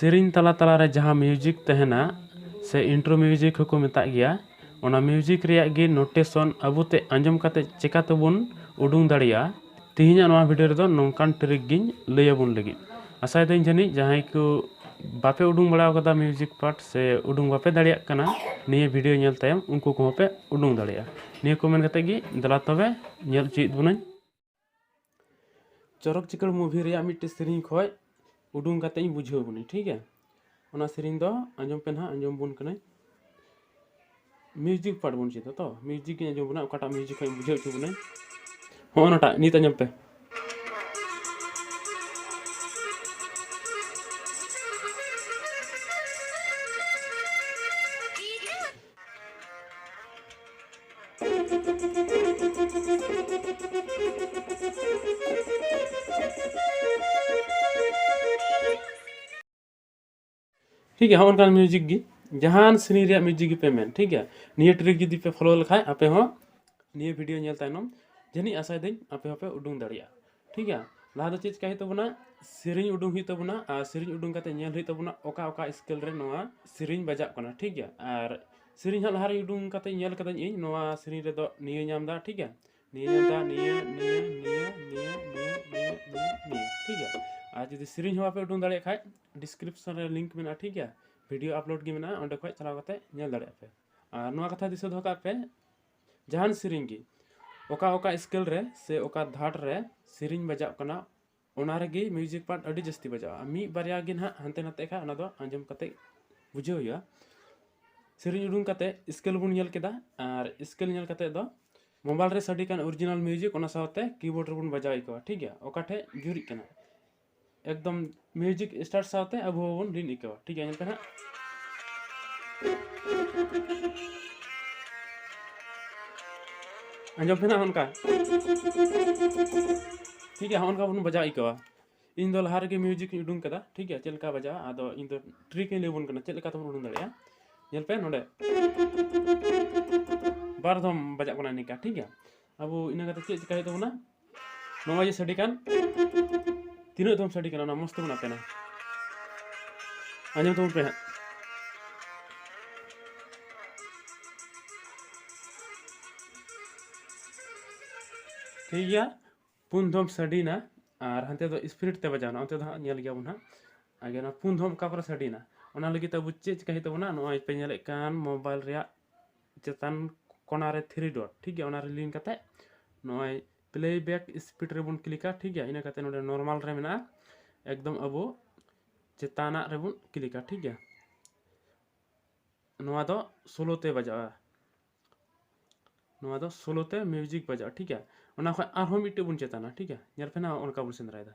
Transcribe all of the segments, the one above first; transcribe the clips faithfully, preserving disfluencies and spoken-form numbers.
ᱥᱮᱨᱮᱧ ᱛᱟᱞᱟ ᱛᱟᱞᱟᱨᱮ ᱡᱟᱦᱟᱸ ᱢᱤᱭᱩᱡᱤᱠ ᱛᱟᱦᱮᱱᱟ, ᱥᱮ ᱤᱱᱴᱨᱳ ᱢᱤᱭᱩᱡᱤᱠ ᱦᱚᱸᱠᱚ ᱢᱮᱛᱟᱜ ᱜᱮᱭᱟ, ᱚᱱᱟ ᱢᱤᱭᱩᱡᱤᱠ ᱨᱮᱭᱟᱜ ᱜᱮ ᱱᱳᱴᱮᱥᱚᱱ ᱟᱵᱚ ᱛᱮ ᱟᱸᱡᱚᱢ ᱠᱟᱛᱮ ᱪᱮᱠᱟ ᱛᱮᱵᱚᱱ ᱩᱰᱩᱝ ᱫᱟᱲᱮᱭᱟᱜᱼᱟ, ᱛᱮᱦᱮᱧᱟᱜ ᱱᱚᱣᱟ ᱵᱷᱤᱰᱤᱭᱳ ᱨᱮᱫᱚ ᱱᱚᱝᱠᱟᱱ ᱴᱨᱤᱠ ᱜᱤᱧ ᱞᱟᱹᱭ ᱟᱵᱚᱱ ᱞᱟᱹᱜᱤᱫ᱾ ᱟᱥᱟᱭ ᱫᱟᱹᱧ ᱡᱟᱹᱱᱤᱡ ᱡᱟᱦᱟᱸᱭ ᱠᱚ ᱵᱟᱯᱮ ᱩᱰᱩᱝ ᱵᱟᱲᱟ ᱟᱠᱟᱫᱟ ᱢᱤᱭᱩᱡᱤᱠ ᱯᱟᱨᱴ ᱥᱮ ᱩᱰᱩᱝ ᱵᱟᱯᱮ ᱫᱟᱲᱮᱭᱟᱜ ᱠᱟᱱᱟ, ᱱᱤᱭᱟᱹ ᱵᱷᱤᱰᱤᱭᱳ ᱧᱮᱞ ᱛᱟᱭᱚᱢ ᱩᱱᱠᱩ ᱠᱚᱦᱚᱸ ᱯᱮ ᱩᱰᱩᱝ ᱫᱟᱲᱮᱭᱟᱜᱼᱟ᱾ ᱱᱤᱭᱟᱹ ᱠᱚ ᱢᱮᱱ ᱠᱟᱛᱮ ᱜᱮ ᱫᱮᱞᱟ ᱛᱚᱵᱮ ᱧᱮᱞ ᱦᱚᱪᱚᱭᱮᱫ ᱵᱚᱱᱟᱹᱧ᱾ ᱪᱚᱨᱚᱠ ᱪᱤᱠᱟᱹᱲ ᱢᱩᱵᱷᱤ ᱨᱮᱭᱟᱜ ᱢᱤᱫᱴᱮᱱ ᱥᱮᱨᱮᱧ ᱠᱷᱚᱡ ᱩᱰᱩᱝ ᱠᱟᱛᱮ ᱤᱧ ᱵᱩᱡᱷᱟᱹᱣ ᱵᱚᱱᱟᱹᱧ, ᱴᱷᱤᱠ ᱜᱮᱭᱟ? ᱚᱱᱟ ᱥᱮᱨᱮᱧ ᱫᱚ ᱟᱸᱡᱚᱢ ᱯᱮ ᱱᱟᱦᱟᱜ, ᱟᱸᱡᱚᱢ ᱵᱚᱱ ᱠᱟᱹᱱᱟᱹᱧ᱾ ᱢᱤᱭᱩᱡᱤᱠ ᱯᱟᱨᱴ ᱵᱚᱱ ᱪᱮᱫᱟ ᱛᱚ, ᱢᱤᱭᱩᱡᱤᱠ ᱤᱧ ᱟᱸᱡᱚᱢ ᱵᱚᱱᱟ, ᱚᱠᱟᱴᱟᱜ ᱢᱤᱭᱩᱡᱤᱠ ᱠᱷᱚᱡ ᱤᱧ ᱵᱩᱡᱷᱟᱹᱣ ᱦᱚᱪᱚ ᱵᱚᱱᱟᱹᱧ᱾ ᱦᱚᱸᱜᱼᱚ ᱱᱟᱴᱟᱜ ᱱᱤᱛ ᱟᱸᱡᱚᱢ ᱯᱮ᱾ ᱴᱷᱤᱠ ᱜᱮᱭᱟ, ᱦᱚᱸᱜᱼᱚ ᱱᱚᱝᱠᱟᱱ ᱢᱤᱭᱩᱡᱤᱠ ᱜᱮ, ᱡᱟᱦᱟᱱ ᱥᱮᱨᱮᱧ ᱨᱮᱭᱟᱜ ᱢᱤᱭᱩᱡᱤᱠ ᱜᱮᱯᱮ ᱢᱮᱱ, ᱴᱷᱤᱠ ᱜᱮᱭᱟ? ᱱᱤᱭᱟᱹ ᱴᱨᱤᱠ ᱡᱩᱫᱤ ᱯᱮ ᱯᱷᱚᱞᱳ ᱞᱮᱠᱷᱟᱡ, ᱟᱯᱮ ᱦᱚᱸ ᱱᱤᱭᱟᱹ ᱵᱷᱤᱰᱤᱭᱳ ᱧᱮᱞ ᱛᱟᱭᱱᱚᱢ ᱡᱟᱹᱱᱤᱡ ᱟᱥᱟᱭ ᱫᱟᱹᱧ ᱟᱯᱮ ᱦᱚᱸᱯᱮ ᱩᱰᱩᱝ ᱫᱟᱲᱮᱭᱟᱜᱼᱟ, ᱴᱷᱤᱠ ᱜᱮᱭᱟ? ᱞᱟᱦᱟ ᱫᱚ ᱪᱮᱫ ᱪᱤᱠᱟᱹᱭ ᱦᱩᱭᱩᱜ ᱛᱟᱵᱚᱱᱟ? ᱥᱮᱨᱮᱧ ᱩᱰᱩᱝ ᱦᱩᱭᱩᱜ ᱛᱟᱵᱚᱱᱟ, ᱟᱨ ᱥᱮᱨᱮᱧ ᱩᱰᱩᱝ ᱠᱟᱛᱮ ᱧᱮᱞ ᱦᱩᱭᱩᱜ ᱛᱟᱵᱚᱱᱟ ᱚᱠᱟ ᱚᱠᱟ ᱥᱠᱮᱞ ᱨᱮ ᱱᱚᱣᱟ ᱥᱮᱨᱮᱧ ᱵᱟᱡᱟᱜ ᱠᱟᱱᱟ, ᱴᱷᱤᱠ ᱜᱮᱭᱟ? ᱟᱨ ᱥᱮᱨᱮᱧ ᱦᱟᱸᱜ ᱞᱟᱦᱟ ᱨᱮ ᱩᱰᱩᱝ ᱠᱟᱛᱮ ᱧᱮᱞ ᱠᱟᱫᱟᱹᱧ ᱤᱧ, ᱱᱚᱣᱟ ᱥᱮᱨᱮᱧ ᱨᱮᱫᱚ ᱱᱤᱭᱟᱹ ᱧᱟᱢ ᱮᱫᱟ, ᱴᱷᱤᱠ ᱜᱮᱭᱟ? ᱱᱤᱭᱟᱹ ᱧᱟᱢ ᱮᱫᱟ, ᱱᱤᱭᱟᱹ, ᱱᱤᱭᱟᱹ, ᱱᱤᱭᱟᱹ, ᱱᱤᱭᱟᱹ, ᱱᱤᱭᱟᱹ, ᱱᱤᱭᱟᱹ, ᱱᱤᱭᱟᱹ, ᱴᱷᱤᱠ ᱜᱮᱭᱟ? ᱟᱨ ᱡᱩᱫᱤ ᱥᱮᱨᱮᱧ ᱦᱚᱸ ᱵᱟᱯᱮ ᱩᱰᱩᱝ ᱫᱟᱲᱮᱭᱟᱜ ᱠᱷᱟᱡ, ᱰᱤᱥᱠᱨᱤᱯᱥᱚᱱ ᱨᱮ ᱞᱤᱝᱠ ᱢᱮᱱᱟᱜᱼᱟ, ᱴᱷᱤᱠ ᱜᱮᱭᱟ? ᱵᱷᱤᱰᱤᱭᱳ ᱟᱯᱞᱳᱰ ᱜᱮ ᱢᱮᱱᱟᱜᱼᱟ, ᱚᱸᱰᱮ ᱠᱷᱚᱡ ᱪᱟᱞᱟᱣ ᱠᱟᱛᱮ ᱧᱮᱞ ᱫᱟᱲᱮᱭᱟᱜᱼᱟ ᱯᱮ᱾ ᱟᱨ ᱱᱚᱣᱟ ᱠᱟᱛᱷᱟ ᱫᱤᱥᱟᱹ ᱫᱚᱦᱚ ᱠᱟᱜ ᱯᱮ, ᱡᱟᱦᱟᱱ ᱥᱮᱨᱮᱧ ᱜᱮ ᱚᱠᱟ ᱚᱠᱟ ᱥᱠᱮᱞ ᱨᱮ ᱥᱮ ᱚᱠᱟ ᱫᱷᱟᱴ ᱨᱮ ᱥᱮᱨᱮᱧ ᱵᱟᱡᱟᱜ ᱠᱟᱱᱟ, ᱚᱱᱟ ᱨᱮᱜᱮ ᱢᱤᱭᱩᱡᱤᱠ ᱯᱟᱨᱴ ᱟᱹᱰᱤ ᱡᱟᱹᱥᱛᱤ ᱵᱟᱡᱟᱜᱼᱟ᱾ ᱟᱨ ᱢᱤᱫ ᱵᱟᱨᱭᱟ ᱜᱮ ᱱᱟᱦᱟᱜ ᱦᱟᱱᱛᱮ ᱱᱟᱛᱮ ᱠᱷᱟᱡ, ᱚᱱᱟ ᱫᱚ ᱟᱸᱡᱚᱢ ᱠᱟᱛᱮ ᱵᱩᱡᱷᱟᱹᱣ ᱦᱩᱭᱩᱜᱼᱟ᱾ ᱥᱮᱨᱮᱧ ᱩᱰᱩᱝ ᱠᱟᱛᱮ ᱥᱠᱮᱞ ᱵᱚᱱ ᱧᱮᱞ ᱠᱮᱫᱟ, ᱟᱨ ᱥᱠᱮᱞ ᱧᱮᱞ ᱠᱟᱛᱮ ᱫᱚ ᱢᱳᱵᱟᱭᱤᱞ ᱨᱮ ᱥᱟᱰᱮ ᱠᱟᱱ ᱚᱨᱤᱡᱤᱱᱟᱞ ᱢᱤᱭᱩᱡᱤᱠ, ᱚᱱᱟ ᱥᱟᱶᱛᱮ ᱠᱤᱵᱳᱨᱰ ᱨᱮᱵᱚᱱ ᱵᱟᱡᱟᱣ ᱟᱹᱭᱠᱟᱹᱣᱟ, ᱴᱷᱤᱠ ᱜᱮᱭᱟ? ᱚᱠᱟ ᱴᱷᱮᱡ ᱡᱩᱨᱤᱜ ᱠᱟᱱᱟ, ᱮᱠᱫᱚᱢ ᱢᱤᱭᱩᱡᱤᱠ ᱥᱴᱟᱨᱴ ᱥᱟᱶᱛᱮ ᱟᱵᱚ ᱦᱚᱸᱵᱚᱱ ᱞᱤᱱ ᱟᱹᱭᱠᱟᱹᱣᱟ, ᱴᱷᱤᱠ ᱜᱮᱭᱟ? ᱧᱮᱞ ᱯᱮ ᱱᱟᱦᱟᱜ, ᱟᱸᱡᱚᱢ ᱯᱮ ᱱᱟᱦᱟᱜ ᱚᱱᱠᱟ, ᱴᱷᱤᱠ ᱜᱮᱭᱟ? ᱦᱚᱸᱜᱼᱚ ᱱᱚᱝᱠᱟ ᱵᱚᱱ ᱵᱟᱡᱟᱣ ᱟᱹᱭᱠᱟᱹᱣᱟ᱾ ᱤᱧ ᱫᱚ ᱞᱟᱦᱟ ᱨᱮᱜᱮ ᱢᱤᱭᱩᱡᱤᱠ ᱤᱧ ᱩᱰᱩᱝ ᱠᱟᱫᱟ, ᱴᱷᱤᱠ ᱜᱮᱭᱟ? ᱪᱮᱫ ᱞᱮᱠᱟ ᱵᱟᱡᱟᱜᱼᱟ, ᱟᱫᱚ ᱤᱧ ᱫᱚ ᱴᱨᱤᱠ ᱤᱧ ᱞᱟᱹᱭ ᱟᱵᱚᱱ ᱠᱟᱱᱟ, ᱪᱮᱫ ᱞᱮᱠᱟ ᱛᱮᱵᱚᱱ ᱩᱰᱩᱝ ᱫᱟᱲᱮᱭᱟᱜᱼᱟ᱾ ᱧᱮᱞ ᱯᱮ ᱱᱚᱰᱮ, ᱵᱟᱨ ᱫᱷᱚᱢ ᱵᱟᱡᱟᱜ ᱠᱟᱱᱟ ᱱᱤᱝᱠᱟ, ᱴᱷᱤᱠ ᱜᱮᱭᱟ? ᱟᱵᱚ ᱤᱱᱟᱹ ᱠᱟᱛᱮ ᱪᱮᱫ ᱪᱤᱠᱟᱹ ᱦᱩᱭᱩᱜ ᱛᱟᱵᱚᱱᱟ? ᱱᱚᱜᱼᱚᱭ ᱡᱮ ᱥᱟᱰᱮ ᱠᱟᱱ, ᱛᱤᱱᱟᱹᱜ ᱫᱷᱚᱢ ᱥᱟᱰᱮ ᱠᱟᱱᱟ, ᱚᱱᱟ ᱢᱚᱡᱽ ᱛᱮᱵᱚᱱ ᱟᱛᱮᱱᱟ᱾ ᱟᱸᱡᱚᱢ ᱛᱟᱵᱚᱱ ᱯᱮ ᱦᱟᱸᱜ᱾ ᱴᱷᱤᱠ ᱜᱮᱭᱟ, ᱯᱩᱱ ᱫᱷᱚᱢ ᱥᱟᱰᱮᱭᱮᱱᱟ ᱟᱨ ᱦᱟᱱᱛᱮ ᱫᱚ ᱥᱯᱤᱨᱤᱴ ᱛᱮ ᱵᱟᱡᱟᱣᱱᱟ, ᱚᱱᱛᱮ ᱫᱚ ᱦᱟᱸᱜ ᱧᱮᱞ ᱜᱮᱭᱟᱵᱚᱱ ᱦᱟᱸᱜ᱾ ᱟᱜᱮ ᱱᱚᱣᱟ ᱯᱩᱱ ᱫᱷᱚᱢ ᱚᱠᱟ ᱠᱚᱨᱮ ᱥᱟᱰᱮᱭᱮᱱᱟ, ᱚᱱᱟ ᱞᱟᱹᱜᱤᱫ ᱛᱮ ᱟᱵᱚ ᱪᱮᱫ ᱪᱤᱠᱟᱹ ᱦᱩᱭᱩᱜ ᱛᱟᱵᱚᱱᱟ? ᱱᱚᱜᱼᱚᱭ ᱯᱮ ᱧᱮᱞᱮᱫ ᱠᱟᱱ ᱢᱳᱵᱟᱭᱤᱞ ᱨᱮᱭᱟᱜ ᱪᱮᱛᱟᱱ ᱠᱚᱱᱟ ᱨᱮ ᱛᱷᱨᱤ ᱰᱚᱴ, ᱴᱷᱤᱠ ᱜᱮᱭᱟ, ᱚᱱᱟ ᱨᱮ ᱞᱤᱱ ᱠᱟᱛᱮ ᱱᱚᱜᱼᱚᱭ ᱯᱞᱮᱵᱮᱠ ᱥᱯᱤᱰ ᱨᱮᱵᱚᱱ ᱠᱞᱤᱠᱟ, ᱴᱷᱤᱠ ᱜᱮᱭᱟ᱾ ᱤᱱᱟᱹ ᱠᱟᱛᱮ ᱱᱚᱰᱮ ᱱᱚᱨᱢᱟᱞ ᱨᱮ ᱢᱮᱱᱟᱜᱼᱟ, ᱮᱠᱫᱚᱢ ᱟᱵᱚ ᱪᱮᱛᱟᱱᱟᱜ ᱨᱮᱵᱚᱱ ᱠᱞᱤᱠᱟ, ᱴᱷᱤᱠ ᱜᱮᱭᱟ᱾ ᱱᱚᱣᱟ ᱫᱚ ᱥᱳᱞᱳ ᱛᱮ ᱵᱟᱡᱟᱜᱼᱟ, ᱱᱚᱣᱟ ᱫᱚ ᱥᱳᱞᱳ ᱛᱮ ᱢᱤᱭᱩᱡᱤᱠ ᱵᱟᱡᱟᱜᱼᱟ, ᱴᱷᱤᱠ ᱜᱮᱭᱟ᱾ ᱚᱱᱟ ᱠᱷᱚᱱ ᱟᱨᱦᱚᱸ ᱢᱤᱫᱴᱮᱡ ᱵᱚᱱ ᱪᱮᱛᱟᱱᱟ, ᱴᱷᱤᱠ ᱜᱮᱭᱟ᱾ ᱧᱮᱞ ᱯᱮ ᱱᱟᱜ, ᱚᱱᱠᱟ ᱵᱚᱱ ᱥᱮᱸᱫᱽᱨᱟᱭᱮᱫᱟ᱾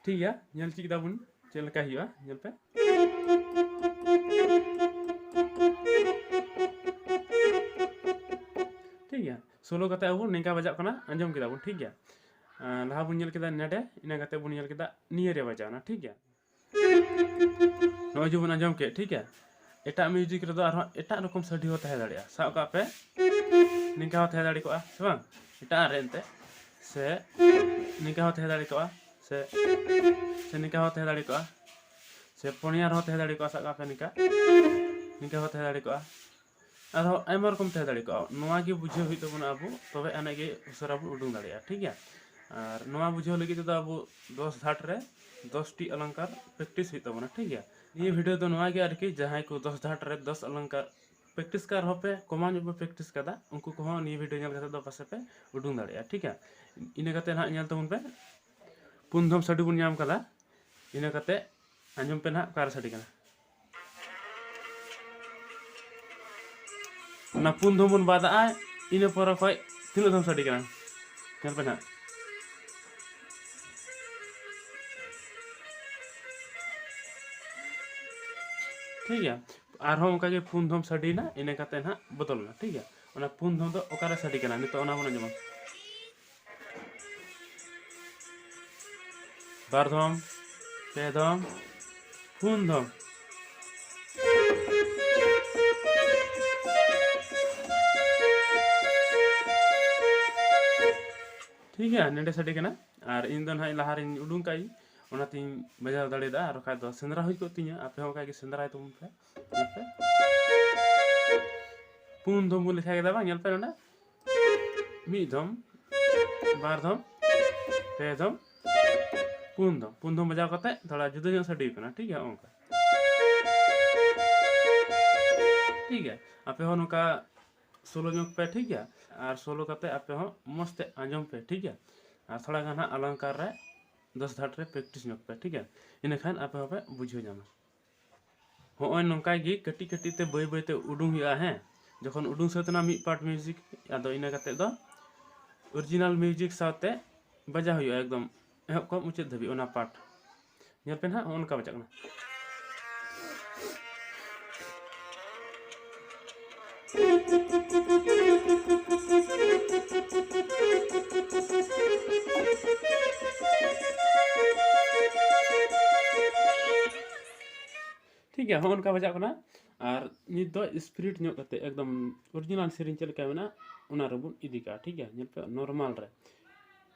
ᱴᱷᱤᱠ ᱜᱮᱭᱟ, ᱧᱮᱞ ᱪᱮᱫ ᱠᱮᱫᱟ ᱵᱚᱱ ᱪᱮᱫ ᱞᱮᱠᱟ ᱦᱩᱭᱩᱜᱼᱟ, ᱧᱮᱞ ᱯᱮ᱾ ᱴᱷᱤᱠ ᱜᱮᱭᱟ, ᱥᱳᱞᱳ ᱠᱟᱛᱮ ᱟᱵᱚ ᱱᱤᱝᱠᱟ ᱵᱟᱡᱟᱜ ᱠᱟᱱᱟ, ᱟᱸᱡᱚᱢ ᱠᱮᱫᱟ ᱵᱚᱱ, ᱴᱷᱤᱠ ᱜᱮᱭᱟ᱾ ᱟᱨ ᱞᱟᱦᱟ ᱵᱚᱱ ᱧᱮᱞ ᱠᱮᱫᱟ ᱱᱮᱰᱮ, ᱤᱱᱟᱹ ᱠᱟᱛᱮ ᱵᱚᱱ ᱧᱮᱞ ᱠᱮᱫᱟ ᱱᱤᱭᱟᱹ ᱨᱮ ᱵᱟᱡᱟᱣ ᱮᱱᱟ, ᱴᱷᱤᱠ ᱜᱮᱭᱟ᱾ ᱱᱚᱜᱼᱚᱭ ᱡᱮᱵᱚᱱ ᱟᱸᱡᱚᱢ ᱠᱮᱫ, ᱴᱷᱤᱠ ᱜᱮᱭᱟ᱾ ᱮᱴᱟᱜ ᱢᱤᱭᱩᱡᱤᱠ ᱨᱮᱫᱚ ᱟᱨᱦᱚᱸ ᱮᱴᱟᱜ ᱨᱚᱠᱚᱢ ᱥᱟᱰᱮ ᱦᱚᱸ ᱛᱟᱦᱮᱸ ᱫᱟᱲᱮᱭᱟᱜᱼᱟ᱾ ᱥᱟᱵ ᱠᱟᱜ ᱯᱮ, ᱱᱤᱝᱠᱟ ᱦᱚᱸ ᱛᱟᱦᱮᱸ ᱫᱟᱲᱮ ᱠᱚᱜᱼᱟ, ᱥᱮ ᱵᱟᱝ? ᱮᱴᱟᱜ ᱨᱮ ᱮᱱᱛᱮ, ᱥᱮ ᱱᱤᱝᱠᱟ ᱦᱚᱸ ᱛᱟᱦᱮᱸ ᱫᱟᱲᱮ ᱠᱚᱜᱼᱟ, ᱥᱮ, ᱥᱮ ᱱᱤᱝᱠᱟ ᱦᱚᱸ ᱛᱟᱦᱮᱸ ᱫᱟᱲᱮ ᱠᱚᱜᱼᱟ, ᱥᱮ ᱯᱩᱱᱭᱟ ᱨᱮᱦᱚᱸ ᱛᱟᱦᱮᱸ ᱫᱟᱲᱮ ᱠᱚᱜᱼᱟ᱾ ᱥᱟᱵ ᱠᱟᱜ ᱯᱮ, ᱱᱤᱝᱠᱟ, ᱱᱤᱝᱠᱟ ᱦᱚᱸ ᱛᱟᱦᱮᱸ ᱫᱟᱲᱮ ᱠᱚᱜᱼᱟ᱾ ᱟᱨᱦᱚᱸ ᱟᱭᱢᱟ ᱨᱚᱠᱚᱢ ᱛᱟᱦᱮᱸ ᱫᱟᱲᱮ ᱠᱚᱜᱼᱟ᱾ ᱱᱚᱣᱟ ᱜᱮ ᱵᱩᱡᱷᱟᱹᱣ ᱦᱩᱭᱩᱜ ᱛᱟᱵᱚᱱᱟ ᱟᱵᱚ, ᱛᱚᱵᱮ ᱟᱹᱱᱤᱡ ᱜᱮ ᱩᱥᱟᱹᱨᱟ ᱵᱚᱱ ᱩᱰᱩᱝ ᱫᱟᱲᱮᱭᱟᱜᱼᱟ, ᱴᱷᱤᱠ ᱜᱮᱭᱟ᱾ ᱟᱨ ᱱᱚᱣᱟ ᱵᱩᱡᱷᱟᱹᱣ ᱞᱟᱹᱜᱤᱫ ᱛᱮᱫᱚ ᱟᱵᱚ ᱫᱚᱥ ᱫᱷᱟᱴ ᱨᱮ ᱫᱚᱥ ᱴᱤ ᱚᱞᱚᱝᱠᱟᱨ ᱯᱨᱮᱠᱴᱤᱥ ᱦᱩᱭᱩᱜ ᱛᱟᱵᱚᱱᱟ, ᱴᱷᱤᱠ ᱜᱮᱭᱟ᱾ ᱱᱤᱭᱟᱹ ᱵᱷᱤᱰᱤᱭᱳ ᱫᱚ ᱱᱚᱣᱟ ᱜᱮ ᱟᱨᱠᱤ, ᱡᱟᱦᱟᱸᱭ ᱠᱚ ᱫᱚᱥ ᱫᱷᱟᱴ ᱨᱮ ᱫᱚᱥ ᱚᱞᱚᱝᱠᱟᱨ ᱯᱨᱮᱠᱴᱤᱥ ᱠᱟᱜ ᱨᱮᱦᱚᱸ ᱯᱮ, ᱠᱚᱢᱟᱣ ᱧᱚᱜ ᱯᱮ ᱯᱨᱮᱠᱴᱤᱥ ᱠᱟᱫᱟ, ᱩᱱᱠᱩ ᱠᱚᱦᱚᱸ ᱱᱤᱭᱟᱹ ᱵᱷᱤᱰᱤᱭᱳ ᱧᱮᱞ ᱠᱟᱛᱮ ᱫᱚ ᱯᱟᱥᱮ ᱯᱮ ᱩᱰᱩᱝ ᱫᱟᱲᱮᱭᱟᱜᱼᱟ, ᱴᱷᱤᱠ ᱜᱮᱭᱟ᱾ ᱤᱱᱟᱹ ᱠᱟᱛᱮ ᱱᱟᱦᱟᱜ ᱧᱮᱞ ᱛᱟᱵᱚᱱ ᱯᱮ, ᱯᱩᱱ ᱫᱷᱚᱢ ᱥᱟᱰᱮ ᱵᱚᱱ ᱧᱟᱢ ᱠᱟᱫᱟ, ᱤᱱᱟᱹ ᱠᱟᱛᱮ ᱟᱸᱡᱚᱢ ᱯᱮ ᱱᱟᱦᱟᱜ ᱚᱠᱟᱨᱮ ᱥᱟᱰᱮ ᱠᱟᱱᱟ᱾ ᱚᱱᱟ ᱯᱩᱱ ᱫᱷᱚᱢ ᱵᱚᱱ ᱵᱟᱫᱟᱜᱼᱟ, ᱤᱱᱟᱹ ᱯᱚᱨᱮ ᱠᱷᱚᱡ ᱛᱤᱱᱟᱹᱜ ᱫᱷᱚᱢ ᱥᱟᱰᱮ ᱠᱟᱱᱟ, ᱧᱮᱞ ᱯᱮ ᱱᱟᱦᱟᱜ᱾ ᱴᱷᱤᱠ ᱜᱮᱭᱟ, ᱟᱨᱦᱚᱸ ᱚᱱᱠᱟ ᱜᱮ ᱯᱩᱱ ᱫᱷᱚᱢ ᱥᱟᱰᱮᱭᱮᱱᱟ, ᱤᱱᱟᱹ ᱠᱟᱛᱮ ᱱᱟᱦᱟᱜ ᱵᱚᱫᱚᱞ ᱮᱱᱟ, ᱴᱷᱤᱠ ᱜᱮᱭᱟ᱾ ᱚᱱᱟ ᱯᱩᱱ ᱫᱷᱚᱢ ᱫᱚ ᱚᱠᱟᱨᱮ ᱥᱟᱰᱮ ᱠᱟᱱᱟ, ᱱᱤᱛᱚᱜ ᱚᱱᱟ ᱵᱚᱱ ᱟᱸᱡᱚᱢᱟ᱾ ᱵᱟᱨ ᱫᱷᱚᱢ, ᱯᱮ ᱫᱷᱚᱢ, ᱯᱩᱱ ᱫᱷᱚᱢ᱾ ᱴᱷᱤᱠ ᱜᱮᱭᱟ, ᱱᱚᱰᱮ ᱥᱟᱰᱮ ᱠᱟᱱᱟ᱾ ᱟᱨ ᱤᱧ ᱫᱚ ᱱᱟᱦᱟᱜ ᱞᱟᱦᱟ ᱨᱤᱧ ᱩᱰᱩᱝ ᱠᱟᱜ ᱤᱧ, ᱚᱱᱟᱛᱤᱧ ᱵᱟᱡᱟᱣ ᱫᱟᱲᱮᱭᱟᱫᱟ, ᱟᱨ ᱵᱟᱠᱷᱟᱡ ᱫᱚ ᱥᱮᱸᱫᱽᱨᱟ ᱦᱩᱭ ᱠᱚᱜ ᱛᱤᱧᱟ᱾ ᱟᱯᱮ ᱦᱚᱸ ᱚᱱᱠᱟ ᱜᱮ ᱥᱮᱸᱫᱽᱨᱟᱭ ᱛᱟᱵᱚᱱ ᱯᱮ᱾ ᱧᱮᱞ ᱯᱮ᱾ ᱯᱩᱱ ᱫᱷᱚᱢ ᱵᱚᱱ ᱞᱮᱠᱷᱟ ᱠᱮᱫᱟ ᱵᱟᱝ? ᱧᱮᱞ ᱯᱮ ᱱᱚᱰᱮ, ᱢᱤᱫ ᱫᱷᱚᱢ, ᱵᱟᱨ ᱫᱷᱚᱢ, ᱯᱮ ᱫᱷᱚᱢ, ᱯᱩᱱ ᱫᱷᱚᱢ᱾ ᱯᱩᱱ ᱫᱷᱚᱢ ᱵᱟᱡᱟᱣ ᱠᱟᱛᱮ ᱛᱷᱚᱲᱟ ᱡᱩᱫᱟᱹ ᱧᱚᱜ ᱥᱟᱰᱮ ᱠᱟᱱᱟ, ᱴᱷᱤᱠ ᱜᱮᱭᱟ? ᱚᱱᱠᱟ, ᱴᱷᱤᱠ ᱜᱮᱭᱟ᱾ ᱟᱯᱮ ᱦᱚᱸ ᱱᱚᱝᱠᱟ ᱥᱳᱞᱳ ᱧᱚᱜ ᱯᱮ, ᱴᱷᱤᱠ ᱜᱮᱭᱟ? ᱟᱨ ᱥᱳᱞᱳ ᱠᱟᱛᱮ ᱟᱯᱮ ᱦᱚᱸ ᱢᱚᱡᱽ ᱛᱮ ᱟᱸᱡᱚᱢ ᱯᱮ, ᱴᱷᱤᱠ ᱜᱮᱭᱟ? ᱟᱨ ᱛᱷᱚᱲᱟ ᱜᱟᱱ ᱦᱟᱸᱜ ᱟᱞᱟᱝᱠᱟᱨ ᱨᱮ ᱫᱚᱥ ᱫᱷᱟᱴ ᱨᱮ practice ᱧᱚᱜ ᱯᱮ, ᱴᱷᱤᱠ ᱜᱮᱭᱟ? ᱤᱱᱟᱹᱠᱷᱟᱱ ᱟᱯᱮ ᱦᱚᱸᱯᱮ ᱵᱩᱡᱷᱟᱹᱣ ᱧᱟᱢᱟ᱾ ᱦᱚᱸᱜᱼᱚᱭ ᱱᱚᱝᱠᱟ ᱜᱮ ᱠᱟᱹᱴᱤᱡ ᱠᱟᱹᱴᱤᱡ ᱛᱮ ᱵᱟᱹᱭ ᱵᱟᱹᱭ ᱛᱮ ᱩᱰᱩᱝ ᱦᱩᱭᱩᱜᱼᱟ, ᱦᱮᱸ᱾ ᱡᱚᱠᱷᱚᱱ ᱩᱰᱩᱝ ᱥᱟᱹᱛ ᱮᱱᱟ ᱢᱤᱫ part music, ᱟᱫᱚ ᱤᱱᱟᱹ ᱠᱟᱛᱮ ᱫᱚ original music ᱥᱟᱶᱛᱮ ᱵᱟᱡᱟᱣ ᱦᱩᱭᱩᱜᱼᱟ, ᱮᱠᱫᱚᱢ ᱮᱦᱚᱵ ᱠᱷᱚᱱ ᱢᱩᱪᱟᱹᱫ ᱫᱷᱟᱹᱵᱤᱡ ᱚᱱᱟ part᱾ ᱧᱮᱞ ᱯᱮ ᱱᱟᱦᱟᱜ, ᱦᱚᱸᱜᱼᱚ ᱱᱚᱝᱠᱟ ᱵᱟᱡᱟᱜ ᱠᱟᱱᱟ᱾ ᱴᱷᱤᱠ ᱜᱮᱭᱟ, ᱦᱚᱸᱜᱼᱚ ᱱᱚᱝᱠᱟ ᱵᱟᱡᱟᱜ ᱠᱟᱱᱟ᱾ ᱟᱨ ᱱᱤᱛ ᱫᱚ spirit ᱧᱚᱜ ᱠᱟᱛᱮ ᱮᱠᱫᱚᱢ original ᱥᱮᱨᱮᱧ ᱪᱮᱫ ᱞᱮᱠᱟ ᱢᱮᱱᱟᱜᱼᱟ, ᱚᱱᱟ ᱨᱮᱵᱚᱱ ᱤᱫᱤ ᱠᱟᱜᱼᱟ, ᱴᱷᱤᱠ ᱜᱮᱭᱟ? ᱧᱮᱞ ᱯᱮ, normal ᱨᱮ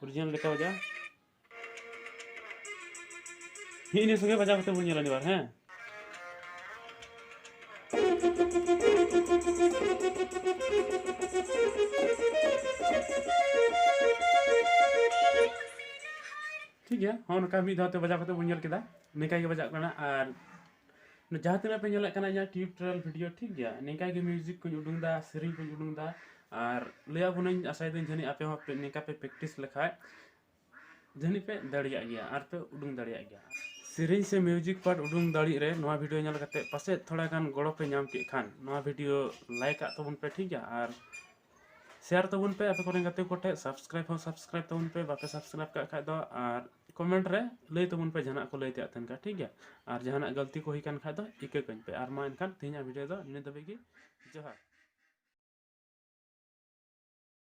original ᱞᱮᱠᱟ ᱵᱟᱡᱟᱜᱼᱟ᱾ ᱦᱤᱸ, ᱤᱱᱟᱹ ᱥᱚᱸᱜᱮ ᱵᱟᱡᱟᱣ ᱠᱟᱛᱮ ᱵᱚᱱ ᱧᱮᱞᱟ ᱮᱵᱟᱨ, ᱦᱮᱸ᱾ ᱴᱷᱤᱠ ᱜᱮᱭᱟ, ᱦᱚᱸ, ᱱᱚᱝᱠᱟ ᱢᱤᱫ ᱫᱷᱟᱣ ᱛᱮ ᱵᱟᱡᱟᱣ ᱠᱟᱛᱮ ᱵᱚᱱ ᱧᱮᱞ ᱠᱮᱫᱟ, ᱱᱤᱝᱠᱟ ᱜᱮ ᱵᱟᱡᱟᱜ ᱠᱟᱱᱟ᱾ ᱟᱨ ᱡᱟᱦᱟᱸ ᱛᱤᱱᱟᱹᱜ ᱯᱮ ᱧᱮᱞᱮᱫ ᱠᱟᱱᱟ ᱤᱧᱟᱹᱜ tutorial video, ᱴᱷᱤᱠ ᱜᱮᱭᱟ, ᱱᱤᱝᱠᱟ ᱜᱮ music ᱠᱚᱧ ᱩᱰᱩᱝ ᱫᱟ, ᱥᱮᱨᱮᱧ ᱠᱚᱧ ᱩᱰᱩᱝ ᱫᱟ᱾ ᱟᱨ ᱞᱟᱹᱭᱟᱵᱚᱱᱟᱹᱧ, ᱟᱥᱟᱭᱫᱟᱹᱧ ᱡᱟᱹᱱᱤᱡ ᱟᱯᱮ ᱦᱚᱸ ᱯᱮ, ᱱᱤᱝᱠᱟ ᱯᱮ practice ᱞᱮᱠᱷᱟᱡ ᱡᱟᱹᱱᱤᱡ ᱯᱮ ᱫᱟᱲᱮᱭᱟᱜ ᱜᱮᱭᱟ ᱟᱨ ᱯᱮ ᱩᱰᱩᱝ ᱫᱟᱲᱮᱭᱟᱜ ᱜᱮᱭᱟ᱾ ᱥᱮᱨᱮᱧ ᱥᱮ music part ᱩᱰᱩᱝ ᱫᱟᱲᱮᱜ ᱨᱮ ᱱᱚᱣᱟ video ᱧᱮᱞ ᱠᱟᱛᱮ ᱯᱟᱥᱮᱡ ᱛᱷᱚᱲᱟ ᱜᱟᱱ ᱜᱚᱲᱚ ᱯᱮ ᱧᱟᱢ ᱠᱮᱫ ᱠᱷᱟᱱ, ᱱᱚᱣᱟ video like ᱟᱜ ᱛᱟᱵᱚᱱ ᱯᱮ, ᱴᱷᱤᱠ ᱜᱮᱭᱟ? ᱟᱨ share ᱛᱟᱵᱚᱱ ᱯᱮ ᱟᱯᱮ ᱠᱚᱨᱮᱱ ᱜᱟᱛᱮ ᱠᱚ ᱴᱷᱮᱡ, subscribe ᱦᱚᱸ subscribe ᱛᱟᱵᱚᱱ ᱯᱮ, ᱵᱟᱯᱮ subscribe ᱠᱟᱜ ᱠᱷᱟᱡ ᱫᱚ᱾ ᱟᱨ comment ᱨᱮ ᱞᱟᱹᱭ ᱛᱟᱵᱚᱱ ᱯᱮ ᱡᱟᱦᱟᱱᱟᱜ ᱠᱚ ᱞᱟᱹᱭ ᱛᱮᱭᱟᱜ ᱛᱟᱦᱮᱱ ᱠᱷᱟᱡ, ᱴᱷᱤᱠ ᱜᱮᱭᱟ? ᱟᱨ ᱡᱟᱦᱟᱱᱟᱜ ᱜᱟᱹᱞᱛᱤ ᱠᱚ ᱦᱩᱭ ᱠᱟᱱ ᱠᱷᱟᱡ ᱫᱚ ᱤᱠᱟᱹ ᱠᱟᱹᱧ ᱯᱮ᱾ ᱟᱨ ᱢᱟ ᱮᱱᱠᱷᱟᱱ ᱛᱮᱦᱮᱧᱟᱜ video ᱫᱚ ᱱᱤᱱᱟᱹᱜ ᱫᱷᱟᱹᱵᱤᱡ ᱜᱮ᱾ ᱡᱚᱦᱟᱨ᱾